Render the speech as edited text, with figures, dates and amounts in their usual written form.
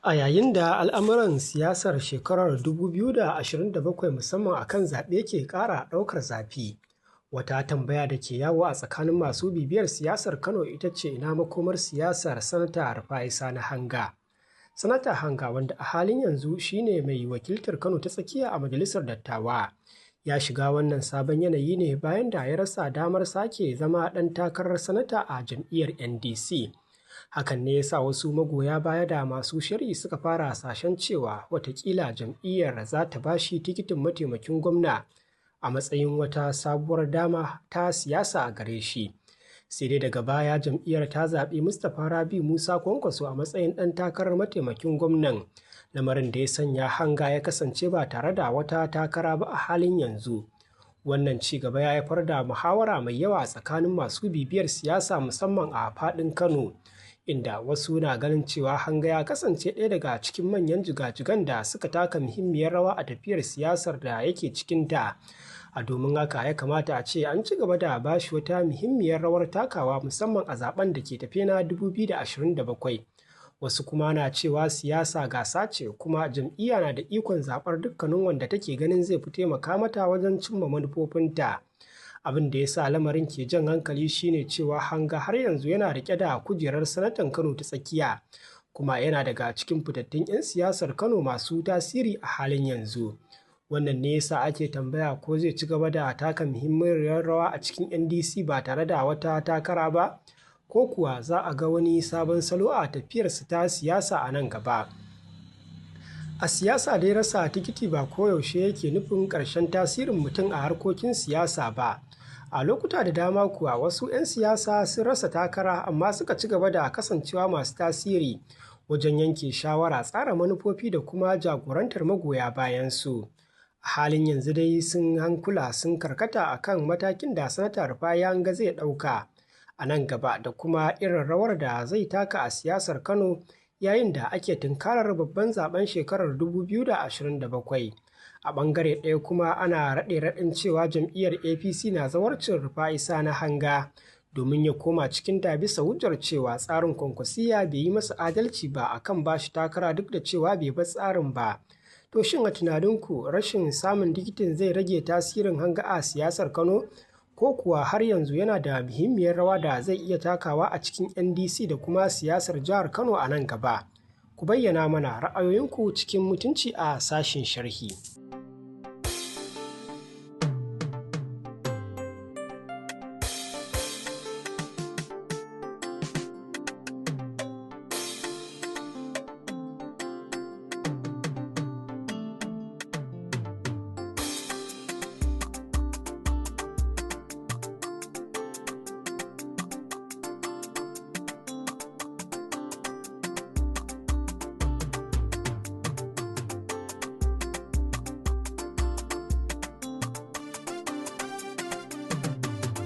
A yayin da al'amuran siyasar shekarar 2027 musamman a kan zaɓe ke ƙara ɗaukar zafi, wata tambaya da ke yawo a tsakanin masu bibiyar siyasar Kano ita ce ina makomar siyasar Sanata Rufa'i Sani Hanga. Sanata Hanga, wanda a halin yanzu shi ne mai wakiltar Kano ta Tsakiya a Majalisar Dattawa, ya shiga wannan sabon yanayi ne bayan da ya rasa damar sake zama ɗan takarar sanata a jam'iyyar NDC. Hakan ne ya sa wasu magoya baya da masu sharhi suka fara hasashen cewa watakila jam'iyyar za ta ba shi tikitin mataimakin gwamna a matsayin wata sabuwar dama ta siyasa a gare shi. Sai dai daga baya jam'iyyar ta zaɓi Mustapha Rabi Musa Kwankwaso a matsayin ɗan takarar mataimakin gwamnan, lamarin da ya sanya Hanga ya kasance ba tare da wata takara ba a halin yanzu. Wannan ci gaba ya haifar da muhawara mai yawa a tsakanin masu bibiyar siyasa musamman a faɗin Kano, inda wasu na ganin cewa Hanga ya kasance ɗaya daga cikin manyan jigajigan da suka taka muhimmiyar rawa a tafiyar siyasar da yake cikinta. A domin haka ya kamata a ce an ci gaba da bashi wata muhimmiyar rawar takawa musamman a zaben da ke tafe na 2027. Wasu kuma na cewa siyasa gasa ce kuma jam'iyya na da ikon zaɓar dukkanin wanda take ganin zai fi taimaka mata wajen cimma manufofinta. Abin da ya sa lamarin ke jan hankali shine cewa Hanga har yanzu yana rike da kujerar sanatan Kano ta Tsakiya, kuma yana daga cikin fitattun 'yan siyasar Kano masu tasiri a halin yanzu. Wannan ne yasa ake tambaya ko zai ci gaba da taka muhimmiyar rawa a cikin NDC ba tare da wata takara ba, ko kuwa za a ga wani sabon salo a tafiyarsa ta siyasa a nan gaba. A siyasa dai rasa tikiti ba koyaushe yake nufin ƙarshen tasirin mutum a harkokin siyasa ba. A lokuta da dama kuwa wasu 'yan siyasa sun rasa takara amma suka ci gaba da kasancewa masu tasiri wajen yanke shawara, tsara manufofi da kuma jagorantar magoya bayansu. A halin yanzu dai sun hankula sun karkata a kan matakin da Sanata Rufa'i Hanga zai ɗauka a nan gaba da kuma irin rawar da zai taka a siyasar Kano yayin da ake tunkarar babban zaben shekarar 2027. A ɓangare ɗaya kuma ana raɗe-raɗin cewa jam'iyyar APC na zawarcin Rufa'i Sani Hanga domin ya koma cikinta bisa hujjar cewa tsarin Kwankwasiyya bai yi masa adalci ba a kan ba shi takara duk da cewa bai bi tsarin ba. To shin a tunaninku rashin samun tikitin zai rage tasirin Hanga a siyasar Kano? Ko kuwa har yanzu yana da muhimmiyar rawa da zai iya takawa a cikin NDC da kuma siyasar jihar Kano a nan gaba? Ku bayyana mana ra'ayoyinku cikin mutunci a sashin sharhi.